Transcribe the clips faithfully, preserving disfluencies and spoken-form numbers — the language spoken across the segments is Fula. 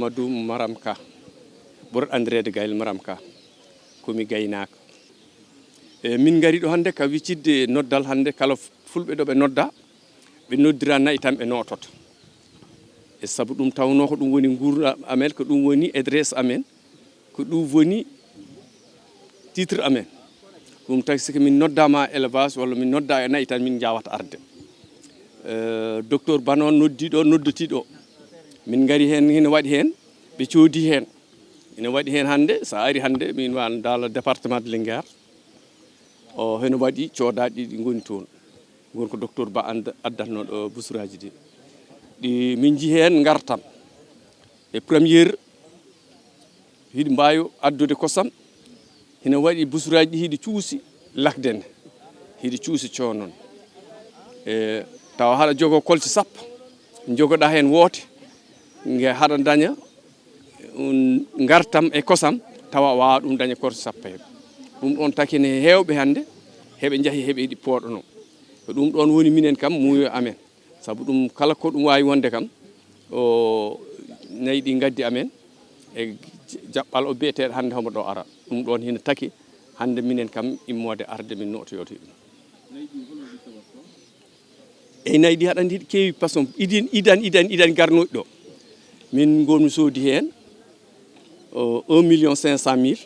Mamadou Maram Ka, ɓurɗo anndireede Gayle Maram Ka, ko mi gaynaako. E, min ngari ɗo hannde ka wiccidde noddal hannde, kala fulɓe ɗo ɓe nodda, ɓe noddira na'i tan ɓe noototo. E sabu ɗum tawnoo ko ɗum woni nguurndam amen, ko ɗum woni adresse amen, ko ɗum woni titre amen. Ɗum tagi sike min noddaama élevage walla min nodda e na'i tan min njaawata arde. Eh, docteur Ba noon noddi ɗo, nodditi ɗo. Min ngari heen, hino waɗi heen, ɓe coodi heen. Ina waɗi heen hannde, so a ari hannde, min waan dans le département de Linguère. O, hino waɗi coodaaɗi ɗi ngoni toon. Ngon ko docteur Ba and-, addatnoo ɗo busuraaji ɗi. Ɗi min nji heen ngartam. E première, hiɗi mbaawi addude kosam, hino waɗi busuraaji ɗi hiɗi cuusi lakde nde, hiɗi cuusi coonon. E, tawa haɗa jogo kolce sappo, jogoɗa heen woote, nge haɗa daña, um, ngartam e kosam, tawa a waawa ɗum daña kolce sappo heen. Ɗum ɗoon taki ne heewɓe hannde, heɓe njahi, heɓe yiɗi pooɗono. Ko ɗum ɗoon woni minen kam muuyo amen. Sabu ɗum kala ko ɗum waawi wonde kam, o nayi ɗi ngaddi amen e jaɓɓal o biyeteeɗo hannde homo ɗo ara. Ɗum ɗoon hino taki hannde minen kam immoode arde min nootoyooto ɗum. Eyi, nayi ɗi haɗa anndi keewi façon idan, idan, idan, idan garnooɗi ɗo. Min ngon mi soodi heen, o, un million cinq cent mille.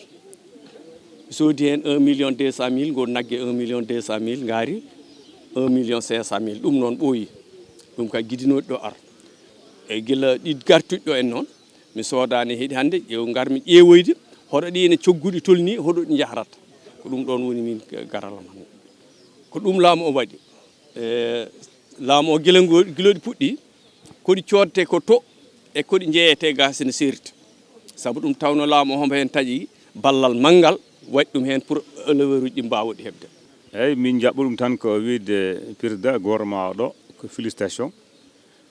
Mi soodi heen un million deux cent mille, ngoo nagge un million deux cent mille, ngaari un million cinq cent mille. Ɗum noon ɓooyi. Ɗum ka gidinooɗi ɗo ar. E gila ɗi gartuɗi ɗo en noon, mi soodaani heɗi hannde, ƴeew ngar mi ƴeewoyde, hoɗo ɗi ene cogguɗi tolni, hoɗo ɗi njahrata. Ko ɗum ɗoon woni min garalam hannde. Ko ɗum laamu o waɗi. E, laamu o gila ngo, gila ɗi puɗɗi, ko ɗi coodte ko to, e ko ɗi njeeyete ga sene seerti. Sabu ɗum tawno laamu o hombo heen taƴi ballal manngal, waɗi ɗum heen pour éleveur uji ɗi mbaawa ɗi heɓde. Eeyi, min njaɓɓu ɗum tan ko wiide pirda gorma o ɗo, ko félicitation.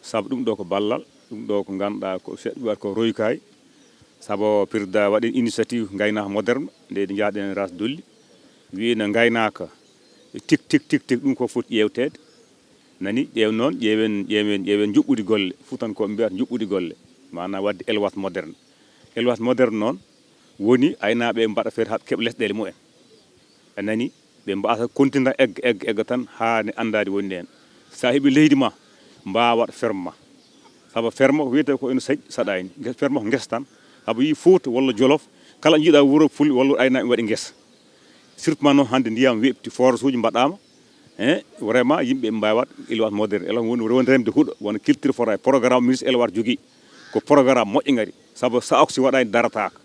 Sabu ɗum ɗo ko ballal, ɗum ɗo ko ngannduɗaa ko seɗɗa waɗi ko royukaay. Sabu pirda waɗi initiative ngaynaaka moderne, nde ɗi njaaɗen race dolli. Wiina ngaynaaka tik, tik, tik, tik, ɗum ko foti ƴeewteede. Nani, ƴeew noon, ƴeewen, ƴeewen, ƴeewen njuɓɓudi golle. Fuutankooɓe mbiyata njuɓɓudi golle. Maanaam waɗde élevage moderne. Élevage moderne noon woni aynaaɓe mbaɗa feere haa ɓe keɓa lesɗeele mumen. A nani? Ɓe mbaasa continue egga, egga, egga tan haa ne anndaade woni heen. So a heɓi leydi ma, mbaawa waɗ ferme ma. Sabu ferme ko wiyetee ko ene saɗi, saɗaani. Nge-, ferme ko ngesa tan. Sabu yii Fuuta walla Jolof, kala njiɗa wuro Fulɓe walla aynaaɓe waɗi ngesa. Surtout noon hannde ndiyam weɓti, forage uji mbaɗaama. Hein, vraiment, yimɓe mbaawi waɗ élevage moderne. Élevage woni, woni remde huɗo, wona culture forêt, programme ministre élevage jogii. Ko programme moƴƴo ngari. Sabu so a oksi waɗaani darataaka.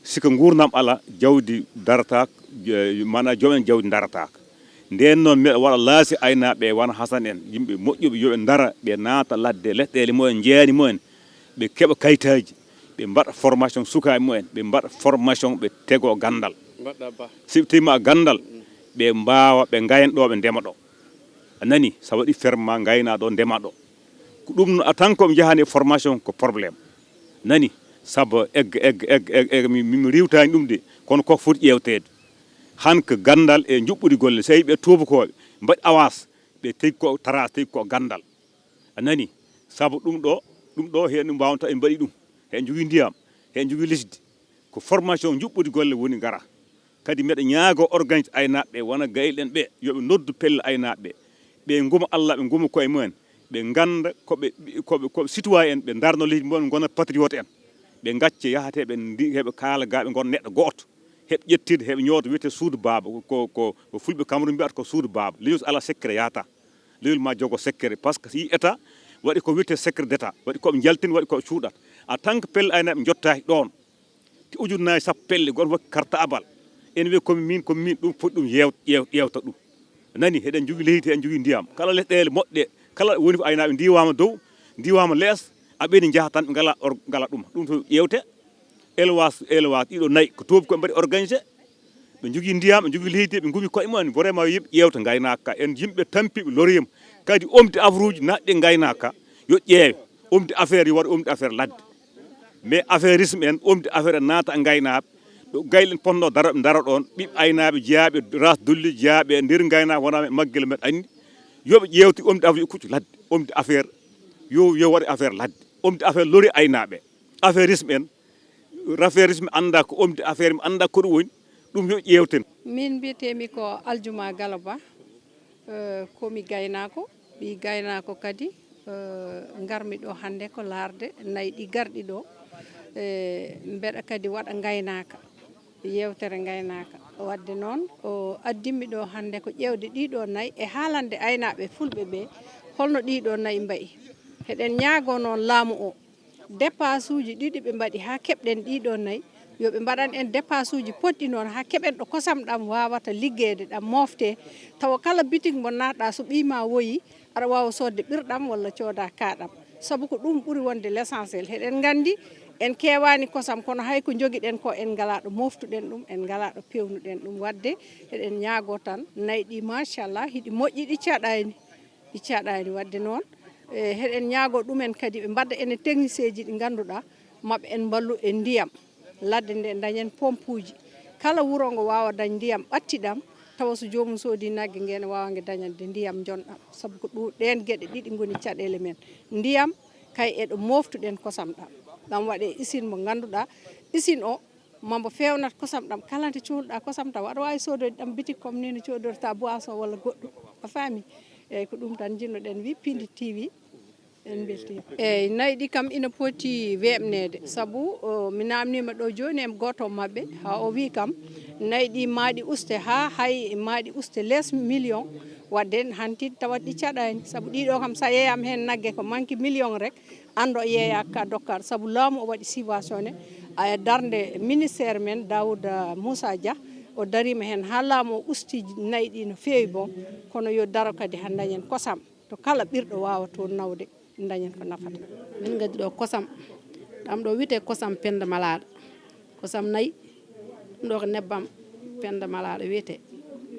Si ko nguurndam alaa, jawdi darataaka, je-, maanaa joom en jawdi darataaka. Ndeen noon, mbeɗa waɗa laasi aynaaɓe, wano Hasan en, yimɓe moƴƴuɓe, yo ɓe ndara, ɓe naata ladde, lesɗeele mumen, njeeyani mumen, ɓe keɓa kayitaaji, ɓe mbaɗa formation sukaaɓe mumen, ɓe mbaɗa formation, ɓe tegoo ganndal. Mbaɗɗa ba. Si ɓe tegima ganndal, ɓe mbaawa, ɓe ngayna ɗo, ɓe ndema ɗo. A nani? So a waɗi ferme ma, ngayna ɗo, ndema ɗo. Ko ɗum no, a tan ko ɓe njahani e formation ko problème. Nani? Sabu egga, egga, egga, egga, egga, mi, mi, mi riiwtaani ɗum de, kono ko foti ƴeewteede. Han ko ganndal e njuɓɓudi golle. So a yii ɓe tuubakooɓe, mbaɗi avance, ɓe tegi ko trace, tegi ko ganndal. A nani? Sabu ɗum ɗo, ɗum ɗo heen ɗum mbaawata en mbaɗi ɗum. Heen jogii ndiyam, heen jogii lesdi. Ko formation njuɓɓudi golle woni ngara. Kadi mbeɗa ñaagoo organise aynaaɓe ɓe, wona gayɗen ɓe, yo ɓe noddu pelle aynaaɓe ɓe. Ɓe nguma Allah, ɓe nguma koye mumen. Ɓe ngannda ko ɓe, ko ɓe, ko ɓe citoyen en, ɓe ndarno leydi mumen, ngona patriote en. Ɓe ngacce yahatee, ɓe ndi-, heɓe kaala gaa, ɓe ngona neɗɗo gooto. Heɓe ƴettirde, heɓe ñoota, wiyetee suudu baaba. Ko, ko, ko fulɓe Cameroun mbiyata ko suudu baaba. Leñol so alaa secret yahata. Leñol ma jogo secret. Parce que si état waɗi ko wiyetee secret d'état, waɗi ko ɓe njaltini, waɗi ko ɓe cuuɗata. En tant que pelle aynaaɓe njottaaki ɗoon. Te ujunnaaji sappo pelle, gooto fof carte abal. Ene wiya ko min, ko min, ɗum foti ɗum yeew-, yeew-, ƴeewta ɗum. Nani, heɗen njogii leydi, heɗen njogii ndiyam. Kala lesɗeele moƴƴe, kala woni ko aynaaɓe ndiwaama dow, ndiwaama lees, a ɓeydi njaha tan ɓe ngala or-, ngala ɗum. Ɗum to ƴeewte, élevage, élevage ɗiɗo nayi, ko toobi ko ɓe mbaɗi organisé. Ɓe njogii ndiyam, ɓe njogii leydi, ɓe ngumi koye mumen. Vraiment, yimɓe ƴeewta ngaynaaka ka. En yimɓe tampiiɓe loriyam. Kadi omti afruuji naatɗi e ngaynaaka ka, yo ƴeewe. Omti affaire, yo waɗ omti affaire ladde. Mais affairisme en, omti affaire en naata e ngaynaaɓe. Ɗo gayɗen potnoo daro, ɓe ndara ɗoon. Ɓiɓɓe aynaaɓe jeyaaɓe, race dolli jeyaaɓe e nder ngaynaaka, wonaa men maggel men anndi. Yo ɓe ƴeewti omti affaire, yo kuccu ladde. Omti affaire, yo, yo waɗ affaire ladde. Omti affaire lori aynaaɓe. affairisme en, affairisme annda ko omde affaire, mi annda ko ɗum woni, ɗum yo ƴeewten. Min mbiyetee-mi ko Aljuma Galo Ba, eh, ko mi gaynaako, ɓii gaynaako kadi, eh, ngar-mi ɗo hannde ko laarde nayi ɗi garɗi ɗo, eh, mbeɗa kadi waɗa ngaynaaka, yeewtere ngaynaaka. Waɗde noon, o addimmi ɗo hannde ko ƴeewde ɗii ɗo nayi e haalande aynaaɓe fulɓe ɓe holno ɗii ɗo nayi mbayi. Heɗen ñaagoo noon laamu o, dépaseuji ɗiɗi ɓe mbaɗi haa keɓɗen ɗii ɗo nayi, yo ɓe mbaɗan en dépaseuji potɗi noon haa keɓen ɗo kosam ɗam waawata liggeede, ɗam mooftee, tawa kala bitik mbo naatɗaa so ɓiy ma woyi, aɗa waawa soodde ɓirɗam walla cooda kaaɗam. Sabu ko ɗum ɓuri wonde l'essentiel. Heɗen nganndi en keewaani kosam, kono hay ko njogiɗen ko en ngalaa ɗo mooftuɗen ɗum, en ngalaa ɗo peewnuɗen ɗum. Waɗde heɗen ñaagoo tan, nayi ɗi machallah hiɗi moƴƴi, ɗi caɗaani, ɗi caɗaani. Waɗde noon, e, heɗen ñaagoo ɗumen kadi ɓe mbadda enen technicien ji ɗi ngannduɗaa maɓe en mballu e ndiyam. Ladde nde dañen pompuuji. Kala wuro ngo waawa dañ ndiyam ɓattiɗam, tawa so joomum soodi nagge nge ne waawa nge dañande ndiyam njonɗam. Sabu ko ɗum, ɗeen geɗe ɗiɗi ngoni caɗeele men. Ndiyam, kay e ɗo mooftuɗen kosam ɗam. Ɗam waɗe usine mo ngannduɗaa, usine o, ma mbo feewnat kosam ɗam, kala nde cohluɗaa kosam taw aɗa waawi soodoyde ɗam bitik comme ni no coodorta boisson walla goɗɗum. A faami? Eeyi, ko ɗum tan njiɗnoɗen wi Pindi T V. En mbeltiima. Eeyi, nayi ɗi kam ina poti weeɓneede, sabu, o, mi naamniima ɗo jooni e gooto maɓɓe, haa o wii kam, nayi ɗi maa ɗi uste haa hay maa ɗi uste les million, waɗde hanti tawat ɗi caɗaani, sabu ɗii ɗo kam so a yeeyaama heen nagge ko manque million rek, anndo o yeeyaaka ka dokkar, sabu laamu o waɗi subventionné, a darnde ministère men Daouda Moussa Dia, o dariima heen haa laamu o usti nayi ɗi no feewi boom, kono yo daro kadi haa dañen kosam. To kala ɓirɗo waawa toon nawde, dañen ko nafata. Min ngaddi ɗo kosam, ɗam ɗo wiyetee kosam penda malaaɗo, kosam nayi, ɗum ɗo ko nebbam penda malaaɗo wiyetee,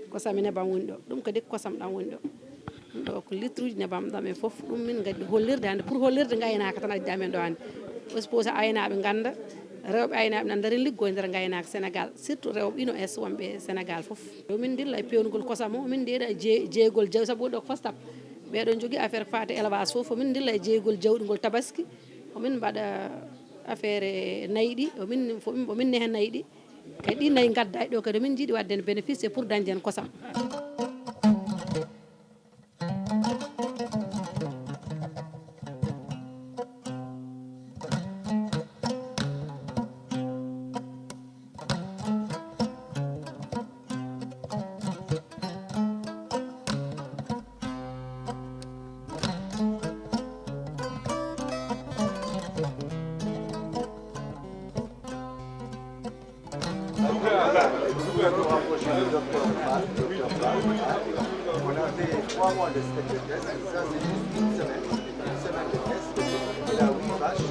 kosam e nebbam woni ɗo, ɗum kadi ko kosam ɗam woni ɗo. Ɗum ɗo ko litre uji nebbam ɗam e fof, ɗum min ngaddi hollirde hannde, pour hollirde ngaynaaka tan addi amen ɗo hannde. Exposé aynaaɓe ngannda, rewɓe aynaaɓe nan ndarin liggoo e nder ngaynaaka Sénégal, surtout rewɓe ino es wonɓe Sénégal fof. Min ndilla e peewnugol kosam o, min ndeeɗa e jee-, jeeygol jaw, sabu ɗo ko Fastap. Ɓeeɗo njogii affaire ko faati e élevage fof, fof min ndilla e jeeygol jawɗi ngol tabaski, ko min mbaɗa affaire e nayi ɗi, o min, fof min, o min neha nayi ɗi. Kadi ɗi nayi ngadda e ɗo kadi, o min njiɗi waɗde heen bénéfice, c'est pour dañde heen kosam. On a fait trois mois de semaine de test, ça c'est juste une semaine, une semaine de test. Il a huit vaches.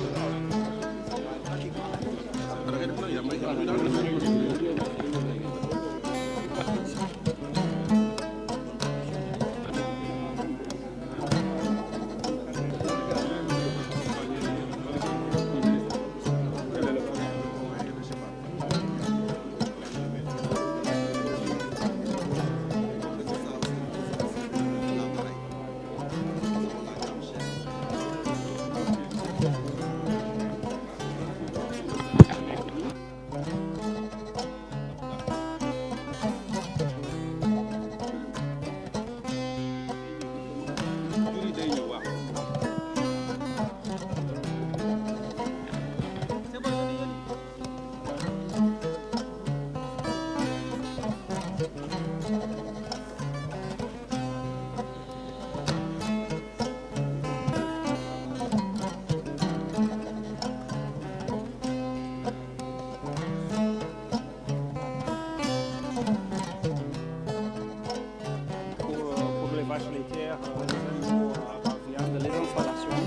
Pour, euh, pour les vaches laitières, euh, les animaux à viande, les installations,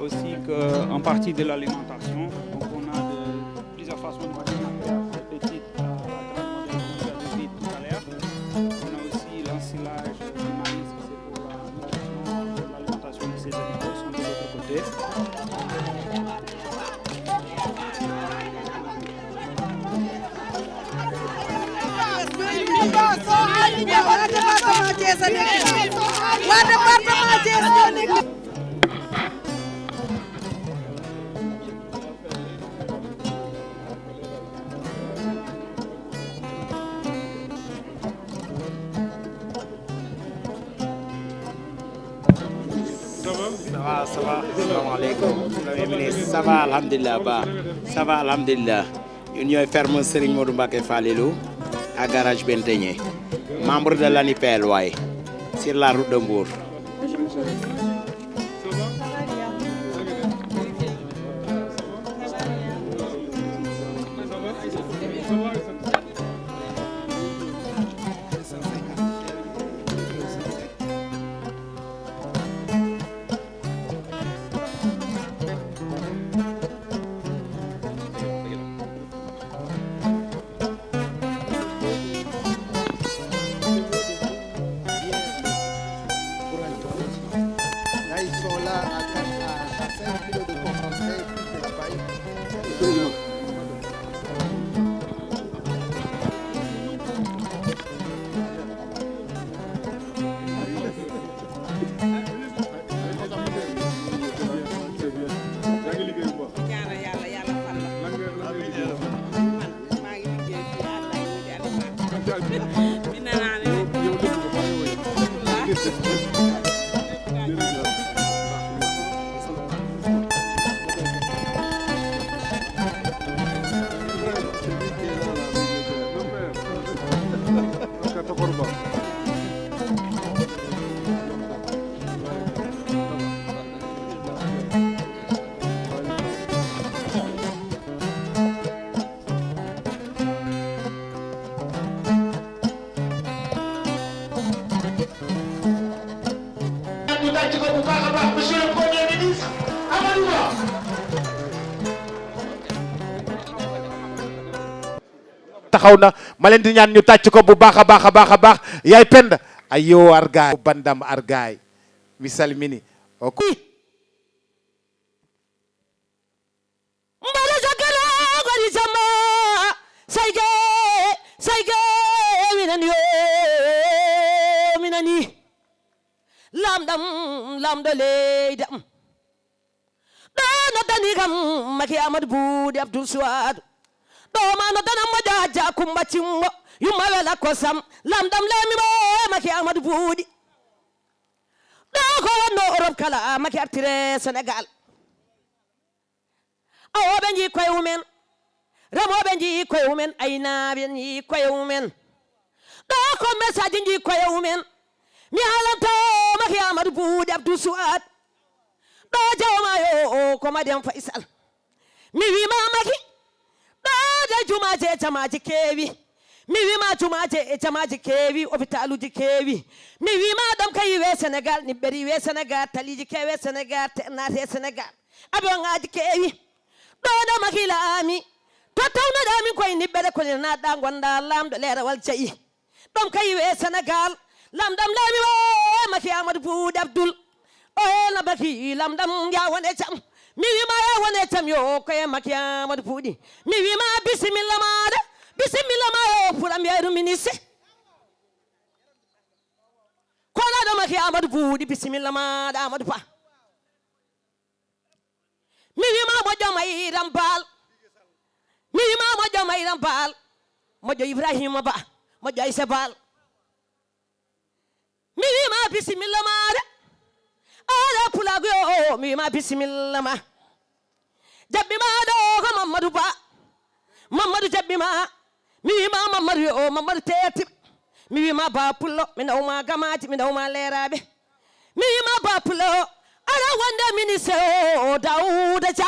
aussi que en partie de l'alimentation. Donc on a de, plusieurs façons de manipuler, petite, euh, la grande modèle qu'on a vu tout à l'heure. On a aussi l'ensilage du maïs, c'est pour la nourriture, l'alimentation de ces animaux sont de l'autre côté. Ça va? Assalamu alaikum. Premier ministre, ça va, alhamdulillah, ba. Ça va, alhamdulillah. Ñun ñooy ferme Serigne Modou Mbacké Falilou à garage Benteñe. Membre de l'ANIPL, ouais. Sur la route de Mbour. Là, ils sont là à quatre, à, à cinq kilos de concentré, plus de paille. Ñaanal Yàlla, Yàlla fal la. Man, maa ngi liggéey fii à Ndayidi Alifa. Mi nanaani rek. Ñu tàcc ko bu baax a baax, monsieur le Premier ministre Amadou Ba. Taxaw na, ma leen di ñaan ñu tàcc ko bu baax a baax a baax a baax. Yaay Penda, ayo argaay, bandam argaay. Mi salmini. O ko Mbara jagala gori jama. Sayge, sayge, minani yo, minani. Lamɗam, lamɗo leydam. Ɗo noddani kam Maki Amadou Buuɗi Abdoul Souad. Ɗo ma noddanam mo Jaaja Kumba Cimbo. Yumma wela kosam. Lamɗam lami mo Maki Amadou Buuɗi. Ɗo ko wonno Europe kala Maki artire Sénégal. Awooɓe njii koye mumen, remooɓe njii koye mumen, aynaaɓe njii koye mumen. Ɗo commerçant ji njii koye mumen. Mi haalanto Maki Amadou Buuɗi Abdou Suwad. Ɗo jawmaayo o ko Madiam Faisal. Mi wiima Maki, ɗo de jumaaji e jamaaji keewi. Mi wiima jumaaji e jamaaji keewi, hôpitaluji keewi. Mi wiima ɗom ka yiwe Sénégal, niɓɓere yiwe Sénégal, taliiji keewe Sénégal, te naate Sénégal. Avion ŋaaji keewi. Ɗo ɗo Maki laami. To tawnoɗa min koye niɓɓere ko nirnaɗa gonda lamɗo leerawal jayi. Ɗom ka yiwe Sénégal. Lamɗam laami o Maki Amadou Buuɗi Abdoul. O e na Maki lamɗam ya wone jam. Mi wiima ya wone jam yo ko e Maki Amadou Buuɗi. Mi wiima bisimilla maɗa. Bisimilla ma yo pour amiyeru ministre. Kono ɗo Maki Amadou Buuɗi bisimilla maɗa Amadou Ba. Mi wiima moƴƴo Mayram Baal. Mi wiima moƴƴo Mayram Baal. Moƴƴo Ibrahima Ba. Moƴƴo Aysa Baal. Mi wiima bisimilla maɗa. Ala pulagu yo mi wiima bisimilla ma. Jaɓɓi ma ɗo ko Mamadou Ba. Mamadou jaɓɓi ma. Mi wiima Mamadou yo Mamadou teerti. Mi wiima Ba Pullo, mi nawma gamaaji, mi nawma leeraaɓe. Mi wiima Ba Pullo, aɗa wonde ministre o Daouda Dia.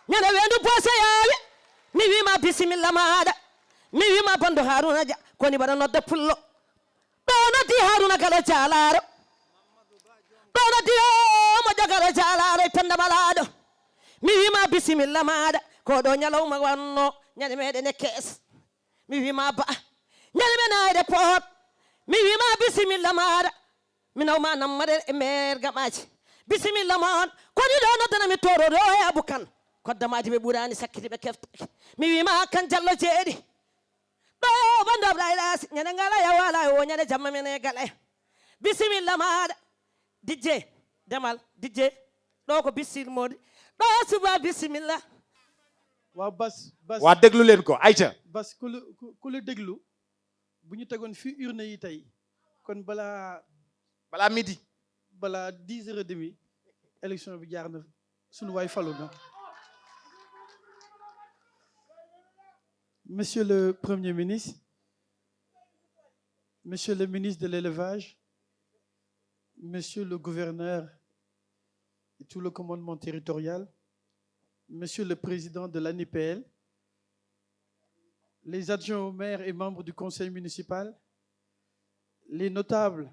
Ñande weendu Boso yaawi. Mi wiima bisimilla maɗa. Mi wiima Bandu Haruna Dia, koni mbaɗa nodda Pullo. Ɗo noddi Haruna Galo Jalaaro. Ɗo noddi o moƴƴo Galo Jalaaro e Penda Malaɗo. Mi wiima bisimilla maɗa. Ko ɗo ñalawma wanno ñande meɗen e kees. Mi wiima ba. Ñande men ayde poot. Mi wiima bisimilla maɗa. Mi nawma nammaɗen e meer gamaji. Bisimilla ma on. Koni ɗo noddana mi toro ɗo e Abou Kane. Koddamaji ɓe ɓurani sakkiti ɓe keftaki. Mi wiima kan jallo jeeɗi. Ɗo bandu Ablaye Laasi, ñande ngala ya wala o ñande jamma men e gala. Bisimilla maɗa. Dijje, demal, dijje. Ɗo ko bisil modi. Ɗo suba bisimilla. Waaw Bas, Bas, Waa déglu leen ko, Aïcha. Bas ku la ku ku la déglu bu ñu tegoon fii urne yi tey kon balaa Balaa midi. Balaa dix heures et demie élection bi jaar na, sunu waay falu na. Monsieur le Premier ministre, Monsieur le ministre de l'Élevage, Monsieur le gouverneur et tout le commandement territorial, Monsieur le président de l'ANIPL, les adjoints au maire et membres du conseil municipal, les notables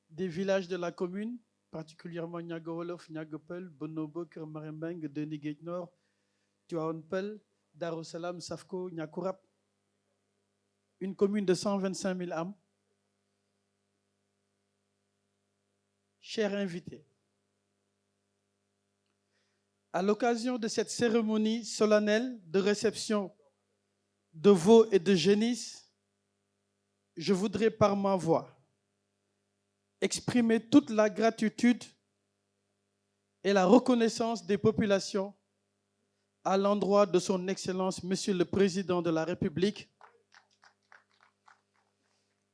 des villages de la commune, particulièrement Niaga Wolof, Niaga Peul, Bonobo, Keur Marem Mbeng, Deuni Guedj Nord, Tivaouane Peul, Darou Salam, Safko, Niakourab, une commune de cent vingt-cinq mille âmes. Chers invités, à l'occasion de cette cérémonie solennelle de réception de veaux et de génisses, je voudrais par ma voix exprimer toute la gratitude et la reconnaissance des populations à l'endroit de son Excellence Monsieur le Président de la République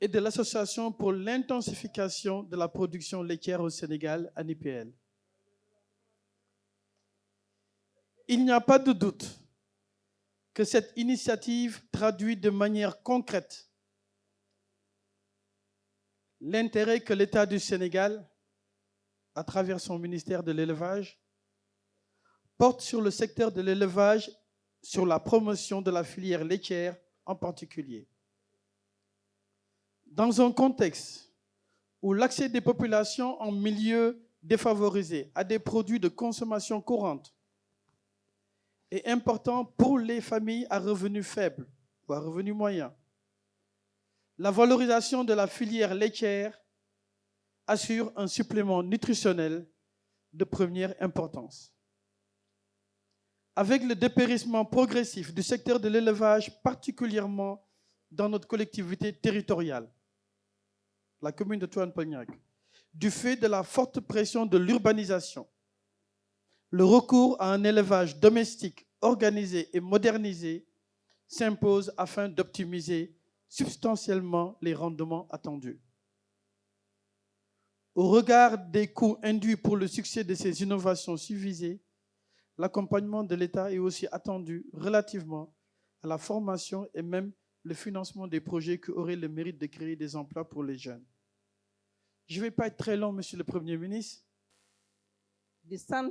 et de l'Association pour l'intensification de la production laitière au Sénégal, ANIPL. Il n'y a pas de doute que cette initiative traduit de manière concrète l'intérêt que l'État du Sénégal, à travers son ministère de l'Élevage, porte sur le secteur de l'élevage, sur la promotion de la filière laitière en particulier. Dans un contexte où l'accès des populations en milieu défavorisé à des produits de consommation courante est important pour les familles à revenus faibles ou à revenus moyens, la valorisation de la filière laitière assure un supplément nutritionnel de première importance. Avec le dépérissement progressif du secteur de l'élevage, particulièrement dans notre collectivité territoriale, la commune de Tivaouane Peulh Niaga, du fait de la forte pression de l'urbanisation, le recours à un élevage domestique organisé et modernisé s'impose afin d'optimiser substantiellement les rendements attendus. Au regard des coûts induits pour le succès de ces innovations suivisées, l'accompagnement de l'État est aussi attendu relativement à la formation et même le financement des projets qui auraient le mérite de créer des emplois pour les jeunes. Je ne vais pas être très long, Monsieur le Premier ministre. Di sant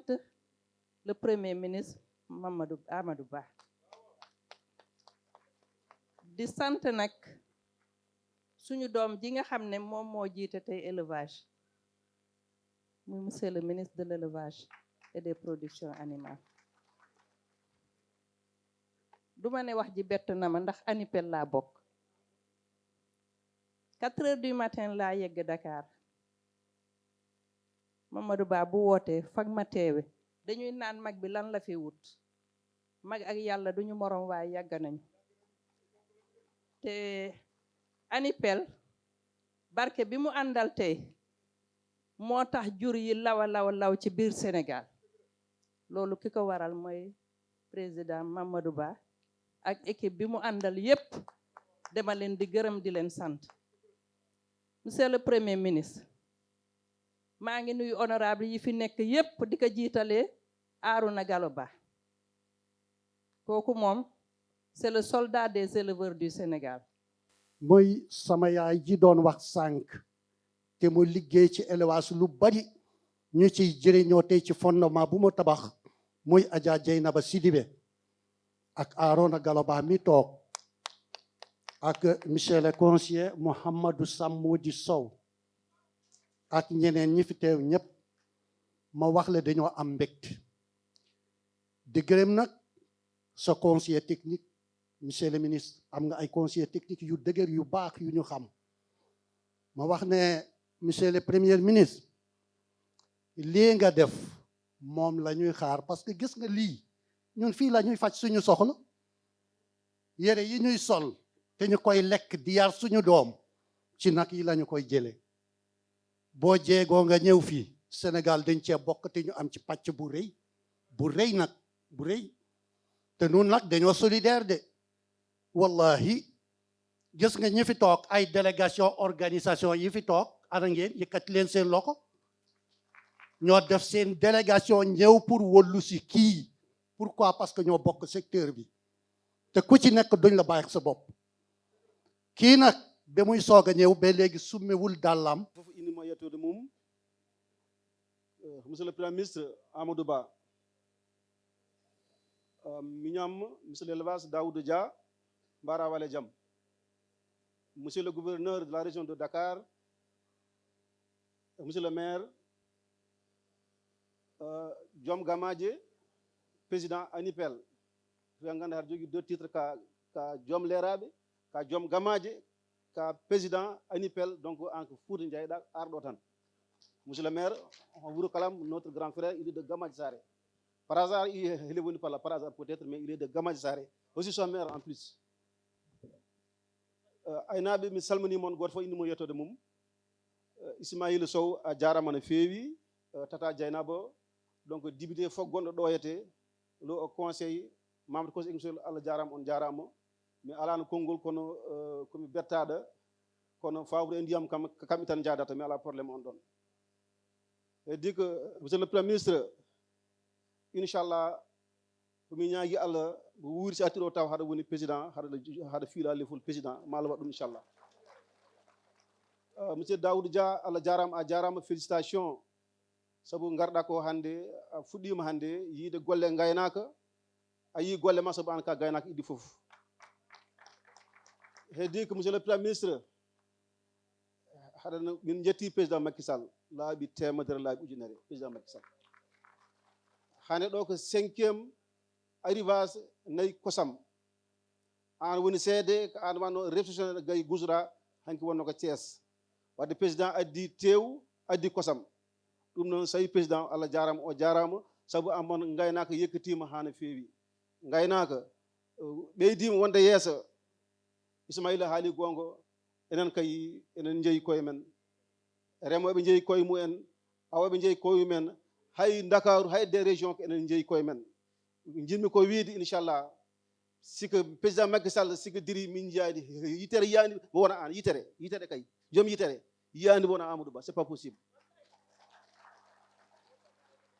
le Premier ministre Mamadou Amadou Ba. Di sant nag suñu doom ji nga xam ne moom moo jiite tey élevage, muy monsieur le ministre de l'élevage et des productions animales. Du ma ne wax ji bett na ma, ndax ANIPL laa bokk. Quatre heures du matin laa yegg Dakar. Mamadou Ba bu wootee, fag ma teewe. Dañuy naan mag bi lan la fi wut. Mag ak Yàlla duñu morom, waaye yàgg nañu. Te ANIPL, barke bi mu àndal tey, moo tax jur yi lawa lawa law ci biir Sénégal. Loolu ki ko waral mooy président Mamadou Ba ak équipe bi mu àndal yépp. Dama leen di gërëm, di leen sant. Monsieur le Premier ministre, maa ngi nuyu honorable yi fi nekk yépp, di ko jiitalee Arouna Gallo Ba. Kooku moom, c'est le soldat des éleveurs du Sénégal. Mooy sama yaay ji doon wax sànq, te mu liggéey ci élevage lu bari, ñu ciy jëriñoo tey ci fondement bu mu tabax, muy Adja Dieynaba Sidibé ak Arona Gallo Ba mi toog, ak monsieur le conseiller Mouhamadou Samodi Sow, ak ñeneen ñi fi teew ñépp. Ma wax la, dañoo am mbégte. Di gërëm nag sa conseiller technique, monsieur le ministre, am nga ay conseiller technique yu dëgër, yu baax, yu ñu xam. Ma wax ne, monsieur le premier ministre, lii nga def, moom la ñuy xaar, parce que gis nga lii, ñun fii la ñuy faj suñu soxla. Yére yi ñuy sol te ñu koy lekk, di yar suñu doom, ci nag yi la ñu koy jële. Boo jéegoo nga ñëw fii, Sénégal dañ cee bokk, te ñu am ci pàcc bu rëy, bu rëy nag, bu rëy. Te nun nag dañoo solidaire de. Wallahi, gis nga ñi fi toog, ay délégation, organisation yi fi toog, ana ngeen? Yëkkati leen seen loxo. ñoo def seen délégation ñëw pour wëllu si kii. Pourquoi? Parce que ñoo bokk secteur bi, te ku ci nekk duñ la bàyyi ak sa bopp. Kii nag, ba muy soog a ñëw ba léegi, summewul dàllam. Fof indi mo yettude mum. Euh, monsieur le Premier ministre Amadou Ba, euh, miñam, monsieur l'élevage Daoud Dia, mbara wale jam. Monsieur le gouverneur de la région de Dakar, euh, monsieur le maire, euh, Jom Gamaje, président Anipel. Ɓe ngannduɗaa haɗa jogii deux titres, ka, ka Jom Leeraaɓe, ka Jom Gamaje, ka président Anipel. Donc, en ko Fouta njeyɗaa, arɗo tan. Monsieur le maire, on vous réclame notre grand frère, il est de Gamaje Sare. Par hasard, il est venu par là, par hasard peut-être, mais il est de Gamaje Sare. Aussi son maire en plus. Euh, aynaaɓe, mi salminii mon, gooto fof inde mum e yettoode mum. Euh, Ismaïla Sow, a jaaraama no feewi, euh, Tata Dieynaba, donc député fof gonɗo ɗo yetee, le au conseil, membre conseil économique, Allah jaaraama, on jaaraama. Mi alaano konngol, kono, euh, ko mi bettaaɗo, kono fawru e ndiyam kam, ko kamɓe tan njaadata, mi alaa problème on ɗon. Heddii ko, monsieur le Premier ministre, inchallah, ko mi ñaagi Allah, mo wuuri si artii ɗo taw haɗa woni président, haɗa, haɗa fiila lefol président, ma Allah waɗ ɗum inchallah. Euh, monsieur Daoud Dia, Allah jaaraama, a jaaraama, félicitations. Sabu ngarɗaa ko hannde, a fuɗɗiima hannde yiide golle ngaynaaka, a yii golle ma sabu aan ka gaynaaka iddi fof. Heddii ko monsieur le Premier ministre, haɗa no, min njetti président Macky Sall, laabi teemedere, laabi ujunere, président Macky Sall. Hannde ɗo ko cinquième arrivage nayi kosam. Aan woni seede, ko aan wonno réception gayi Gusra, hanki wonno ko Thiès. Wadde président addi teewu, addi kosam. Ɗum noon, so tawi président, Allah jaaraama, o jaaraama, sabu amon ngaynaaka yekkitiima haa no feewi. Ngaynaaka, eh, ɓeydiima wonde yeeso. Ismaïla haali goonga, enen kay, enen njeyi koye men. Remooɓe njeyi koye mumen, awooɓe njeyi koye mumen, hay Ndakaaru, hay des régions ko enen njeyi koye men. Njiɗmi ko wiide, inchallah, si ko président Macky Sall, si ko diri min njiyaani yitere yiyaani mo wona aan, yitere, yitere kay, joom yitere, yiyaani mo wona Amadou Ba, c'est pas possible.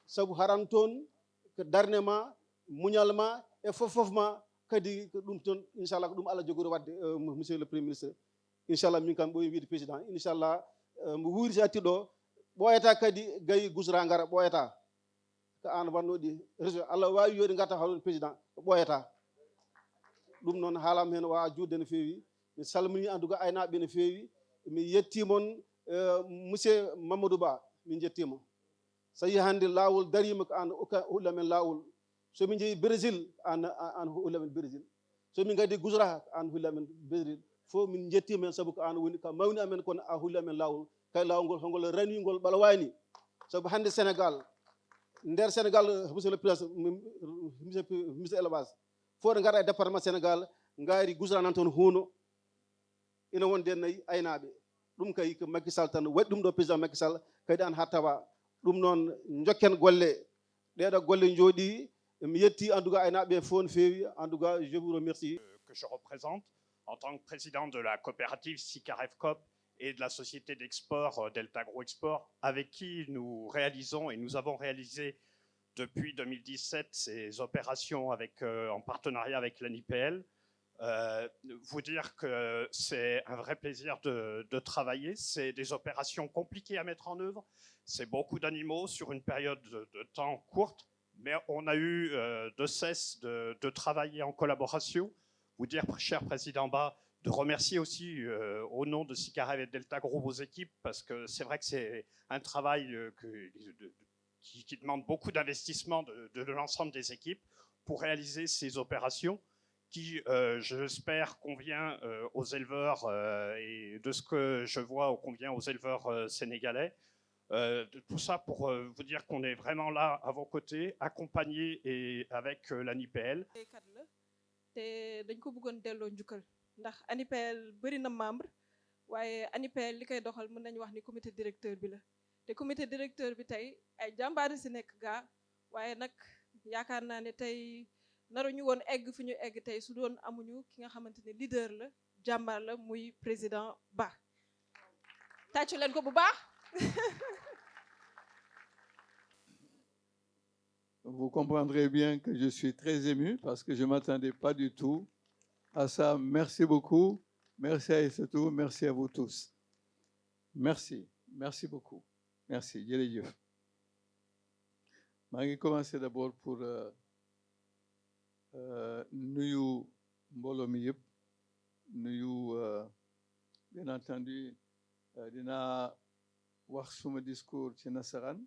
Sabu haran toon ko darnde ma, muñal ma, e fof fof ma, kadi ko ɗum toon, inchallah, ko ɗum Allah jogori waɗde, euh, monsieur le Premier ministre. Inchallah, min kam ɓooyi wiide président. Inchallah, euh, mo wuuri si artii ɗo, ɓooyata kadi gayi Gusra ngara, ɓooyata. Ko aan wanno ɗi région. Allah waawi yoɗi ngarta hono président, ɓooyata. Ɗum noon, haalaama heen, waawa juutde no feewi. Mi salminii en tout cas aynaaɓe no feewi. Mi yettii mon, euh, monsieur Mamadou Ba, min njettii mo. So yii hannde laawol dariima, ko aan okka-, holla men laawol. So min njehi Brésil, aan, aan holla men Brésil. So min ngaddi Gusra, aan holla men Brésil. Fof min njettii men, sabu ko aan woni ka mawni amen, kono a holla men laawol. Kay laawol ngol, hongol raningol ɓalwaani. Sabu hannde Sénégal, nder Sénégal, monsieur le président, monsieur, monsieur élevage, fof ɗo ngarɗa e département Sénégal, ngaari Gusra nan toon huuno. Ina wonde nayi aynaaɓe. Ɗum kay ko Macky Sall tan waɗi ɗum ɗo, président Macky Sall, kadi aan haa tawa. Ɗum noon, njokken golle. Ɗeeɗo golle njooɗii. Mi yetti en tout cas aynaaɓe fof no feewi. En tout cas, je vous remercie. Que je représente en tant que président de la coopérative Sicaref Coop et de la société d'export, euh, Delta Gro Export, avec qui nous réalisons et nous avons réalisé depuis deux mille dix-sept ces opérations avec, euh, en partenariat avec l'A N I P L. Euh, vous dire que c'est un vrai plaisir de, de travailler. C'est des opérations compliquées à mettre en œuvre. C'est beaucoup d'animaux sur une période de, de temps courte, mais on a eu, euh, de cesse de, de travailler en collaboration. Vous dire, cher président Ba, de remercier aussi, euh, au nom de Sicaref et Delta Group vos équipes, parce que c'est vrai que c'est un travail, euh, que, de, de, qui, qui demande beaucoup d'investissement de, de, de l'ensemble des équipes pour réaliser ces opérations qui, euh, j'espère, convient, euh, aux éleveurs, euh, et de ce que je vois, convient aux éleveurs, euh, sénégalais. Euh, de, tout ça pour, euh, vous dire qu'on est vraiment là à vos côtés, accompagnés et avec, euh, l'A N I P L. Liggéeykat la, te dañ ko bëggoon delloo njukkal, ndax A N I P L bëri na membre, waaye A N I P L li koy doxal, mën nañu wax ni comité directeur bi la. Te comité directeur bi tey, ay jàmbaar si nekk gaa, waaye nag yaakaar naa ne tey naru ñu woon egg fi ñu egg tey su doon amuñu ki nga xamante ne leader la, jàmbaar la, muy président Ba. Tàccu leen ko bu baax. Vous comprendrez bien que je suis très ému parce que je ne m'attendais pas du tout à ça. Merci beaucoup. Merci à Aïssatou. Merci à vous tous. Merci. Merci beaucoup. Merci. Jërëjëf. Maa ngi commencer d'abord pour euh, euh, nuyu mbooloo mi yëpp, nuyu euh, bien entendu euh, dinaa wax suma discours ci nasaraan,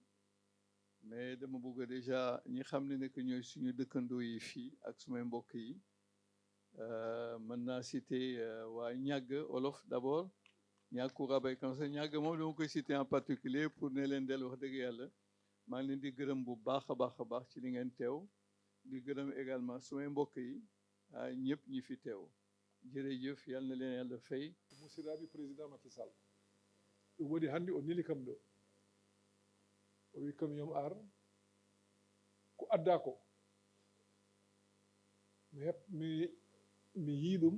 mais dama bëgg déjà ñi xam ne ne que ñooy suñu dëkkandoo yi fii ak sumay mbokk yi. Euh, mën naa citer euh, waa Ñàgg Wolof d'abord, Ñàgg Kourabay, comme ça Ñàgg moom dama koy citer en particulier pour ne leen del wax dëgg yàlla maa ngi leen di gërëm bu baax a baax a baax ci li ngeen teew, di gërëm également sumay mbokk yi ah ñëpp ñi fi teew. Jërëjëf, yal na leen yàlla fay. Musiraaɓe président Macky Sall, ɗum waɗi hannde o neli kam ɗo, o wi kam yom ar ko adda ko. Mi heɓ mi mi yii ɗum,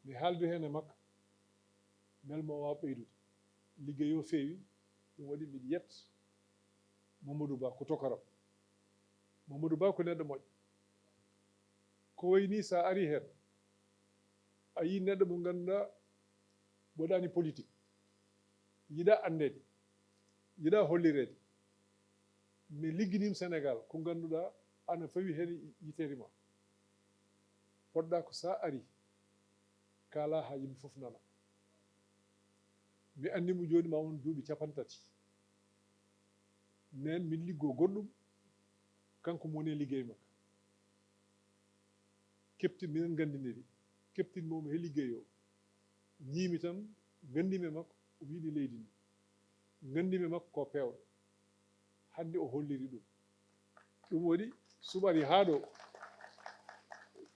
mi haaldu heen e makko mbel mo waawa ɓeydude. Liggey o feewi, ɗum waɗi miɗo yetta Mamadou Ba ko tokaram. Mamadou Ba ko neɗɗo moƴƴo. Ko wayi ni so a ari heen a yii neɗɗo mo ngannduɗaa waɗaani politique, yiɗaa anndeede, yiɗaa hollireede, mais ligginima Sénégal ko ngannduɗaa ana fawi heen yiteede ma. Poɗɗa ko so a ari kaala haa yimɓe fof nana. Mi anndi mo jooni ma won duuɓi capanɗe tati. Nden min liggo goɗɗum, kanko mo woni e liggey makko. Keptin minen nganndiniri, keptin mo he liggey o. Ñiimi tan nganndimi e makko, o yiɗi leydi ndi. Nganndimi e makko ko peewɗo. Hannde o holliri ɗum. Ɗum waɗi suɓari haa ɗo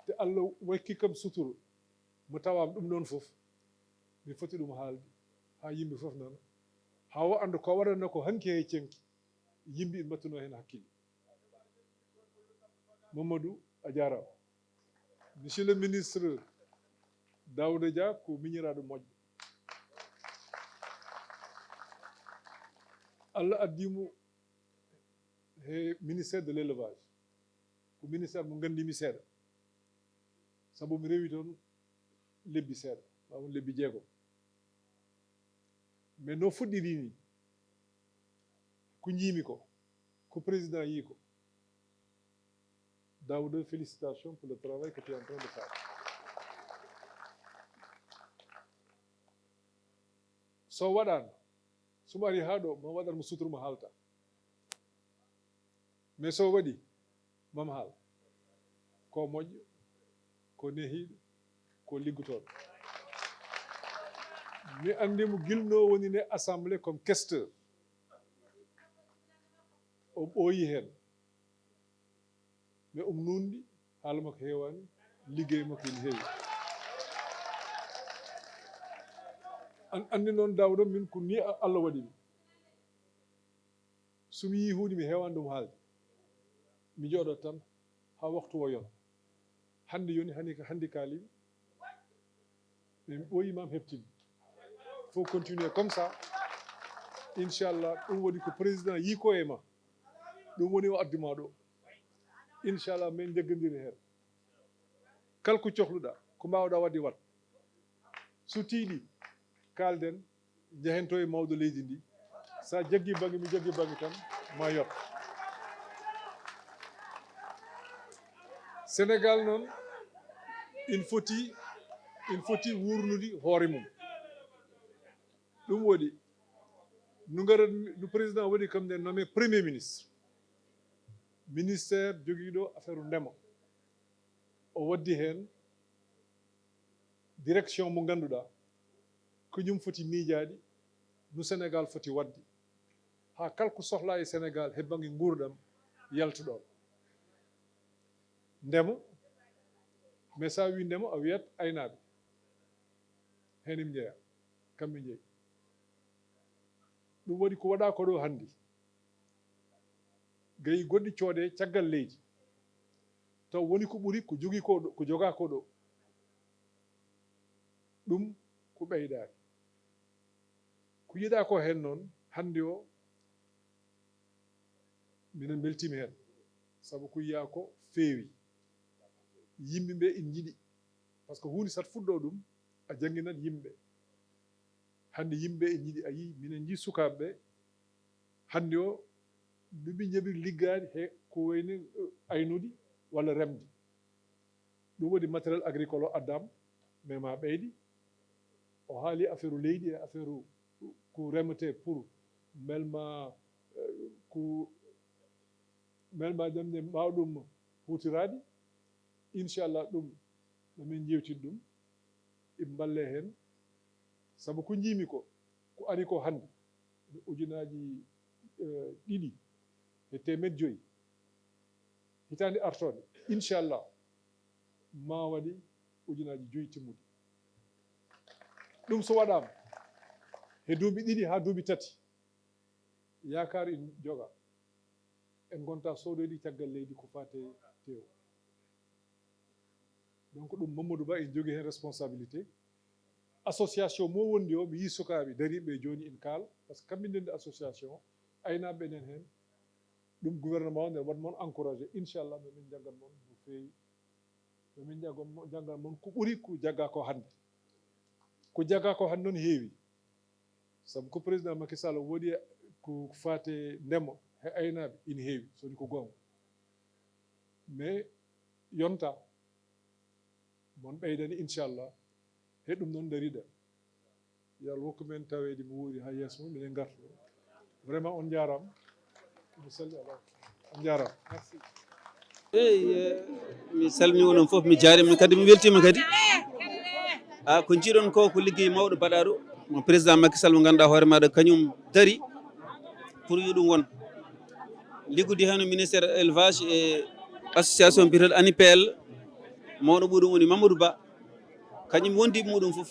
te Allah wokki kam suturu mo tawaam ɗum noon fof mi foti ɗum haalde haa yimɓe fof nana haa o annda ko waɗanno ko hanki he cenki yimɓe ina mbattuno heen hakkille. Mamadou a jaaraama. Monsieur le ministre Daouda Dia ko miñiraaɗo moƴƴo. Allah addi mo he ministère de l'élevage, ko ministère mo nganndimi seeɗa sabu mi rewi toon lebbi seeɗa ma won lebbi jeegom. Mais no fuɗɗiri ni ko ñiimi ko ko président yii ko. Daouda, félicitations pour le travail que tu es en train de faire. So waɗaano sumari haa ɗo ma waɗan mo suturu mo haalta. Mais so waɗi mam haal ko moƴƴo, ko nehiiɗo, ko liggotooɗo. Mi anndi mo gilno woni ne assemblée comme questeur. O ɓooyi heen. Mais um nuunɗi haala makko heewaani, liggey makko ene heewi. An anndi noon Daouda min ko ni Allah waɗi mi. So mi yii huunde mi heewaani ɗum haalde, mi jooɗo tan haa waktu o yona. Hannde yoni hani hannde kaalimi. Min ɓooyi mam heɓtinde. Faut continuer comme ça. Inchallah ɗum waɗi ko président yii ko e ma. Ɗum woni o addi ma ɗo. Inchallah min njeggondiri heen. Kala ko cohluɗa ko mbawɗa waɗde wat. So tiiɗi kaalden. Njehen to e mawɗo leydi ndi. Sa jaggi bangi mi jaggi bangi tan ma yot. Sénégal noon il foti il foti wurnude hoore mum. Ɗum waɗi no garat no président waɗi kam nde nommé premier ministre, ministère jogiiɗo affaire ndema. O waddi heen direction mo ngannduɗaa ko ñum foti miijaade no Sénégal foti waɗde haa kala ko sohlaa e Sénégal he bannge nguurndam yalta ɗoon. Ndema, mais so a wii ndema a wiyat aynaaɓe heen im njeya kamɓe njeyi. Ɗum waɗi ko waɗaa ko ɗo hannde. Gayi goɗɗi coodee caggal leydi taw woni ko ɓuri ko jogii ko ɗo ko jogaa ko ɗo. Ɗum ko ɓeydaaki. Ko yiɗaa ko heen noon hannde o minen mbeltiima heen. Sabu ko yiyaa ko feewi. Yimɓe ɓe ina njiɗi. Par ce que huunde so aɗa fuɗɗoo ɗum, a jannginat yimɓe. Hannde yimɓe ɓe ina njiɗi, a yii, minen njii sukaaɓe ɓe. Hannde o, no ɓe njaɓiri liggaade he ko wayni, eh, aynude walla remde. Ɗum waɗi matériel agricole o addaama, mais ma ɓeydi. O haali affaire leydi e affaire ko remetee pour mbelma, eh, ko mbelma jam ne mbaawa ɗum huutiraade. Inchallah ɗum, no min njeewtid ɗum, eɓe mballe heen. Sabu ko njiimi ko, ko ari ko hannde, no ujunaaji, eh, ɗiɗi e teemeɗɗe joyi. Hitaande artoonde, inchallah, ma waɗi ujunaaji joyi timmuɗi. Ɗum so waɗaama, he duuɓi ɗiɗi haa duuɓi tati, yaakaar ina joga. En ngonta soodoyde caggal leydi ko faati e teewu. Donc ɗum Mamadou Ba ina jogii heen responsabilité. Association mo wondi o, mi yii sukaaɓe dariiɓe jooni ina kaala, par ce que kamɓe ndenndi association, aynaaɓe ɓe nen heen. Ɗum gouvernement o ne waɗ mon encouragé, inchallah, ma min njaggan mon no feewi. Ma min njaggan mon, njaggan mon ko ɓuri ko jaggaa ko hannde. Ko jaggaa ko hannde noon heewi. Sabu ko président Macky Sall waɗi ko faati ndema he aynaaɓe ina heewi, so woni ko goonga. Mais yonta, mon ɓeydani, inchallah. He ɗum noon dariɗen. Yo Allah hokku men taweede mo wuuri haa yeeso mum, minen ngarta ɗum. Vraiment, on njaaraama. Mi salli ala. On njaaraama. Merci. Eyi, eh, mi salmini onon fof, mi jaarima kadi, mi weltiima kadi. Ah, ko njiiɗon ko, ko liggey mawɗo baɗaaɗo mo président Macky Sall, mo ngannduɗaa hoore maaɗa, kañum dari pour yo ɗum won. Liggude heen ministère élevage e association biyeteeɗo ANIPL, mawɗo muɗum woni Mamadou Ba, kañum wondiiɓe muɗum fof.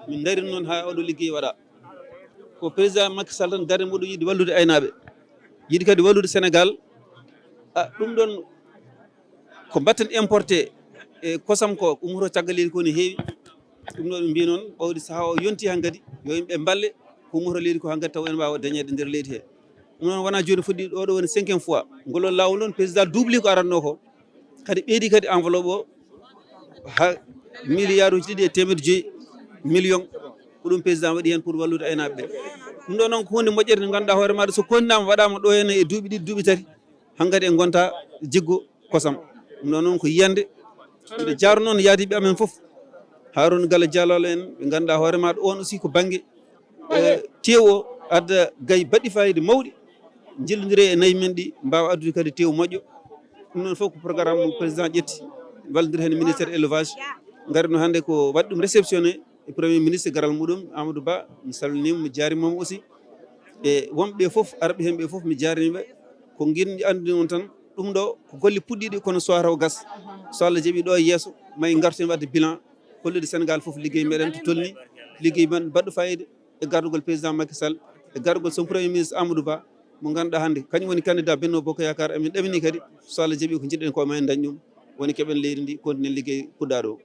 Min ndarii noon haa oɗo liggey waɗa. Ko président Macky Sall tan darde mo ɗo yiɗi wallude aynaaɓe. Yiɗi kadi wallude Sénégal. Ah, ɗum ɗoon ko mbaɗten importé e kosam ko ummoto caggal leydi ko ne heewi. Ɗum ɗo ɓe mbiyi noon, ɓawdi sahaa o yonti hankadi, yo yimɓe mballe, ko ummoto leydi ko hankadi taw ene waawa dañeede nder leydi he. Ɗum noon wonaa jooni fuɗɗi, ɗo ɗo woni cinquième fois. Ngol ɗon laawol noon, président doubli ko aranno ko. Kadi ɓeydi kadi enveloppe o haa milliard uji ɗiɗi e teemeɗɗe joyi million. Ko ɗum président waɗi heen pour wallude aynaaɓe ɓe. Ɗum ɗo noon ko huunde moƴƴere nde ngannduɗaa hoore maaɗa, so konnaama waɗaama ɗo heen e duuɓi ɗiɗi, duuɓi tati, hankadi en ngonta jiggo kosam. Ɗum ɗo noon ko yiyannde. Mbiɗa jaarnoo noon yaadiiɓe amen fof. Harouna Gallo Diallo en, ɓe ngannduɗaa hoore maaɗa, oon aussi ko bannge, eh, teewu o adda gay baɗɗi faayiida mawɗi. Njillondire e nayi men ɗi, mbaawa addude kadi teewu moƴƴo. Ɗum ɗoon fof ko programme mo président ƴetti, wallonndira heen ministère élevage. Ngari no hannde ko waɗi ɗum réceptionné e premier ministre garal muɗum, Amadou Ba. Mi salminiima, mi jaariima mo aussi. E wonɓe fof, arɓe heen ɓe fof, mi jaarniima ɓe. Ko ngin anndi on tan, ɗum ɗo ko golle puɗɗiiɗe, kono so taw gas. So Allah jaɓi ɗo e yeeso, may ngarten waɗde bilan, hollude Sénégal fof liggey meɗen to tolni, liggey men baɗɗo faayiida e gardugol président Macky Sall, e gardugol son premier ministre Amadou Ba, mo ngannduɗaa hannde kañum woni candidat Benno Bokk Yaakaar. Emin ɗamini kadi, so Allah jaɓi ko njiɗɗen ko, ma en dañ ɗum, woni keɓen leydi ndi, kontinen liggey puɗɗaaɗo o.